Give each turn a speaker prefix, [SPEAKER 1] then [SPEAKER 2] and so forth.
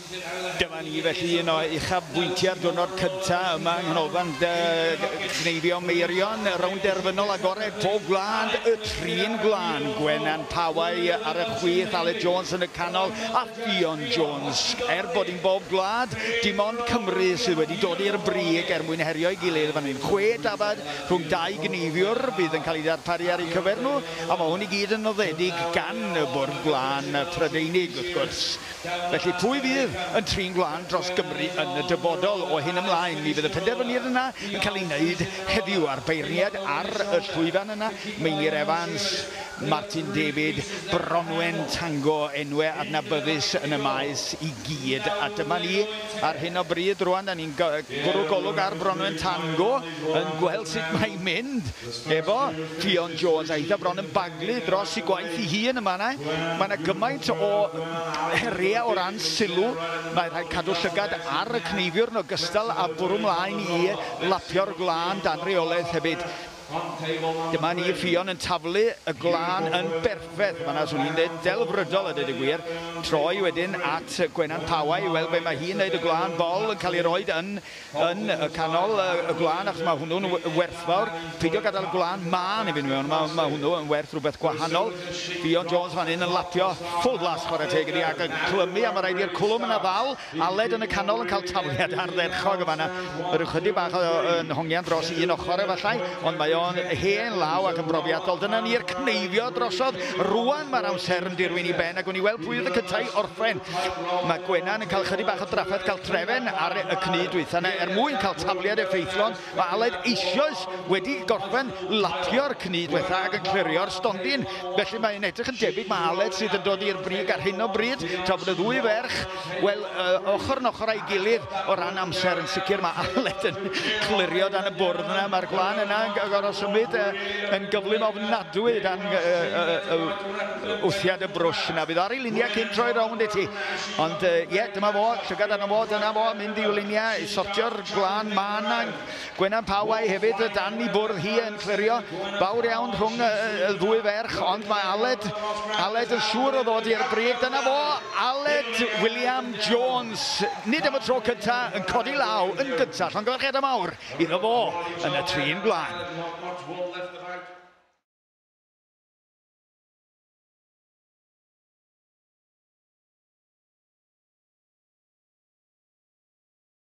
[SPEAKER 1] Dyma ni felly un o uchafbwyntiau'r diwrnod cyntaf yma yng Nghanolfan Gneifio Meirion, rownd derfynol agored pob gwlad, y trin gwlân, Gwenan Pawai ar y chwith, Aled Jones yn y canol a Ffion Jones. Er bod hi'n bob gwlad, dim ond Cymru sydd wedi dod i'r brig er mwyn herio'i gilydd fan hyn. 6 dafad rhwng 2 gneifiwr fydd yn cael ei ddarparu ar eu cyfer nhw, a mae hwn i gyd yn noddedig gan y Bwrdd Gwlân Prydeinig, wrth gwrs. Felly, pwy fydd yn trin gwlân dros Gymru yn y dyfodol? O hyn ymlaen, mi fydd y penderfyniad yna yn cael ei wneud heddiw a'r beirniaid ar y llwyfan yna, Meinir Evans, Martin David, Bronwen Tango, enwau adnabyddus yn y maes i gyd. A dyma ni ar hyn o bryd rwan, da ni'n bwrw golwg ar Bronwen Tango yn gweld sut mae'n mynd efo Ffion Jones, a hitha bron yn baglu dros i gwaith ei hun yma yna. Mae yna gymaint o heriau o ran sylw, mae rhaid cadw llygad ar y cneifiwr yn ogystal â bwrw mlaen i lapio'r gwlân dan reolaeth hefyd. Dyma ni Ffion yn taflu y gwlân yn berffaith. Mae yna, swn i'n dweud, delfrydol a dweud y gwir. Troi wedyn at Gwenan Pawai i weld be mae hi'n neud. Y gwlân bol yn cael ei roed yn, yn y canol y gwlân, achos mae hwnnw'n werthfawr. Peidio gadael y gwlân mân i fynd mewn, mae, mae hwnnw yn werth rhywbeth gwahanol. Ffion Jones fan hyn yn lapio full blast chwarae teg iddi ac yn clymu, a mae rhaid i'r cwlwm yna ddal. Aled yn y canol yn cael tafliad ardderchog yma. Yr ychydig bach yn hongian dros un ochr efallai, ond mae o'n hen law ac yn brofiadol. Dyna ni'r cneifio drosodd. Rwan mae'r amser yn dirwyn i ben, ac o'n i weld pwy oedd y cyntaf i orffen. Mae Gwenan yn cael chydig bach o drafferth cael trefen ar y cnu dwytha yna er mwyn cael tafliad effeithlon. Mae Aled eisoes wedi gorffen lapio'r cnu dwytha ac yn clirio'r stondin. Felly mae'n edrych yn debyg mae Aled sydd yn dod i'r brig ar hyn o bryd, tra bod y ddwy ferch, wel, ochr yn ochr â'i gilydd o ran amser yn sicr. Mae Aled yn clirio dan y bwrdd yna, mae'r gwlân yna yn gorfod symud yn gyflym ofnadwy dan wthiad y brwsh yna. Fydd ar ei luniau cyn troi rownd i ti. Ond ie, dyma fo, llygad arno fo, dyna fo, mynd i'w luniau, i sortio'r gwlân mân yna. Gwenan Pawai hefyd dan i bwrdd hi yn clirio. Fawr iawn rhwng y ddwy ferch, ond mae Aled yn siŵr o ddod i'r brig. Dyna fo, Aled William Jones, nid am y tro cyntaf, yn codi law yn gyntaf. Llongyfarchiadau mawr iddo fo yn y trin gwlân.